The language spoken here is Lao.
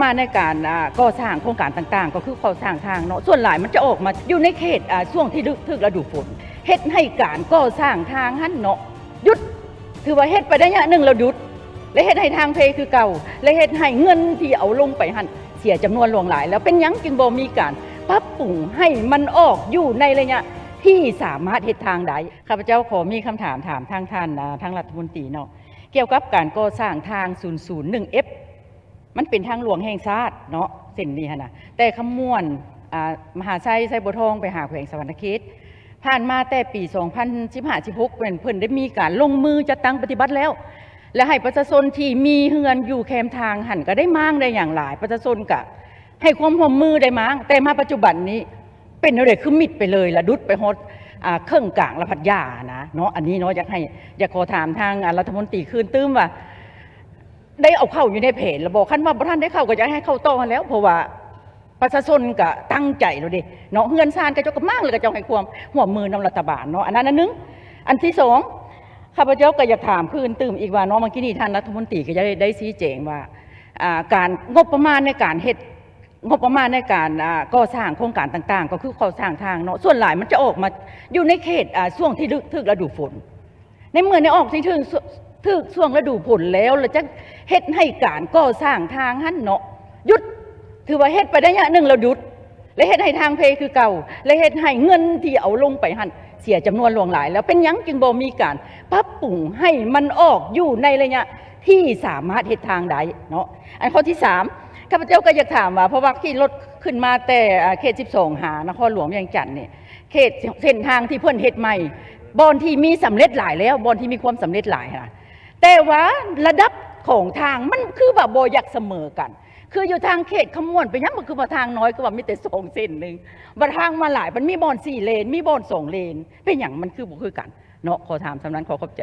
ມາໃນການ ອ່າ ກໍ່ສ້າງໂຄງການຕ່າງໆ ກໍຄືກໍ່ສ້າງທາງເນາະ ສ່ວນຫຼາຍມັນຈະອອກມາຢູ່ໃນເຂດ ອ່າ ຊ່ວງທີ່ຖືກລະດູຝົນ ເຮັດໃຫ້ການກໍ່ສ້າງທາງຫັ້ນເນາະ ຢຸດ ຖືວ່າເຮັດໄປໄລຍະໜຶ່ງແລ້ວຢຸດ ແລະເຮັດໃຫ້ທາງເພຄືເກົ່າ ແລະເຮັດໃຫ້ເງິນທີ່ເອົາລົງໄປຫັ້ນເສຍຈຳນວນຫຼວງຫຼາຍ ແລ້ວເປັນຫຍັງຈຶ່ງບໍ່ມີການປັບປຸງໃຫ້ມັນອອກຢູ່ໃນໄລຍະທີ່ສາມາດເຮັດທາງໄດ້? ຂ້າພະເຈົ້າຂໍມີຄຳຖາມຖາມທາງທ່ານ ອ່າ ທາງລັດຖະມົນຕີເນາະ ກ່ຽວກັບການກໍ່ສ້າງທາງສູນສູນໜຶ່ງເອັຟ ມັນເປັນທາງຫຼວງແຫ່ງຊາດເນາະ ເສັ້ນນີ້ຫັ້ນນະ ແຕ່ຄຳມ່ວນ ອ່າ ມະຫາໄຊ ໄຊບົວທອງ ໄປຫາແຂວງສະຫວັນນະເຂດ ຜ່ານມາແຕ່ປີສອງພັນສິບຫ້າ ສິບຫົກ ເພິ່ນ ເພິ່ນໄດ້ມີການລົງມືຈັດຕັ້ງປະຕິບັດແລ້ວ ແລະໃຫ້ປະຊາຊົນທີ່ມີເຮືອນຢູ່ແຄມທາງຫັ້ນ ກໍໄດ້ມ້າງໄດ້ຫຍັງຫຼາຍ ປະຊາຊົນກໍໃຫ້ຄວາມຮ່ວມມືໄດ້ມ້າງ ແຕ່ມາປັດຈຸບັນນີ້ ເປັນແນວໃດຄືມິດໄປເລີຍ ລະດຸດໄປຮອດ ອ່າ ເຄິ່ງກາງລະພັດຢານະເນາະ ອັນນີ້ເນາະ ຢາກໃຫ້ ຢາກຂໍຖາມທາງ ອ່າ ລັດຖະມົນຕີຄືນຕື່ມວ່າ ໄດ້ເອົາເຂົ້າຢູ່ໃນແຜນລະບໍ່? ຄັນວ່າບໍ່ທັນໄດ້ເຂົ້າ ກໍຢາກໃຫ້ເຂົ້າຕໍ່ຫັ້ນແຫຼ້ວ ເພາະວ່າປະຊາຊົນກໍຕັ້ງໃຈແລ້ວເດ້ເນາະ ເຮືອນຊານເຂົາເຈົ້າກໍມ້າງ ແລ້ວເຂົາເຈົ້າໃຫ້ຄວາມຮ່ວມມືນຳລັດຖະບານເນາະ ອັນນັ້ນອັນໜຶ່ງ. ອັນທີສອງ ຂ້າພະເຈົ້າກໍຢາກຖາມຄືນຕື່ມອີກວ່າເນາະ ເມື່ອກີ້ນີ້ທ່ານລັດຖະມົນຕີກໍໄດ້ ໄດ້ຊີ້ແຈງວ່າ ອ່າ ການ ງົບປະມານໃນການເຮັດ ງົບປະມານໃນການ ອ່າ ກໍ່ສ້າງໂຄງການຕ່າງໆ ກໍຄືກໍ່ສ້າງທາງເນາະ ສ່ວນຫຼາຍມັນຈະອອກມາຢູ່ໃນເຂດ ອ່າ ຊ່ວງທີ່ຖືກລະດູຝົນ ໃນເມື່ອໄດ້ອອກທີ່ຖືກ ຖືກຊ່ວງລະດູຝົນແລ້ວ ແລ້ວຈະເຮັດໃຫ້ການກໍ່ສ້າງທາງຫັ້ນເນາະ ຢຸດ ຖືວ່າເຮັດໄປໄລຍະໜຶ່ງແລ້ວຢຸດ ແລະເຮັດໃຫ້ທາງເພຄືເກົ່າ ແລະເຮັດໃຫ້ເງິນທີ່ເອົາລົງໄປຫັ້ນເສຍຈຳນວນຫຼວງຫຼາຍ ແລ້ວເປັນຫຍັງຈຶ່ງບໍ່ມີການປັບປຸງໃຫ້ມັນອອກຢູ່ໃນໄລຍະທີ່ສາມາດເຮັດທາງໄດ້ເນາະ? ອັນຂໍ້ທີສາມ ຂ້າພະເຈົ້າກໍຢາກຖາມວ່າ ເພາະວ່າຂີ່ລົດຂຶ້ນມາແຕ່ ອ່າ ເຂດສິບສອງ ຫານະຄອນຫຼວງວຽງຈັນນີ້ ເຂດເສັ້ນທາງທີ່ເພິ່ນເຮັດໃໝ່ ບ່ອນທີ່ມີສຳເລັດຫຼາຍແລ້ວ ບ່ອນທີ່ມີຄວາມສຳເລັດຫຼາຍຫັ້ນນະ ແຕ່ວ່າລະດັບຂອງທາງມັນຄືວ່າບໍ່ຢາກສະເໝີກັນ ຄືຢູ່ທາງເຂດຄຳມ່ວນ ເປັນຫຍັງມັນຄືວ່າທາງນ້ອຍ ຄືວ່າມີແຕ່ສອງເສັ້ນໜຶ່ງ ບັດທາງມາຫຼາຍ ມັນມີບ່ອນສີ່ເລນ ມີບ່ອນສອງເລນ ເປັນຫຍັງມັນຄືບໍ່ຄືກັນເນາະ? ຂໍຖາມສ່ຳນັ້ນ ຂໍຂອບໃຈ.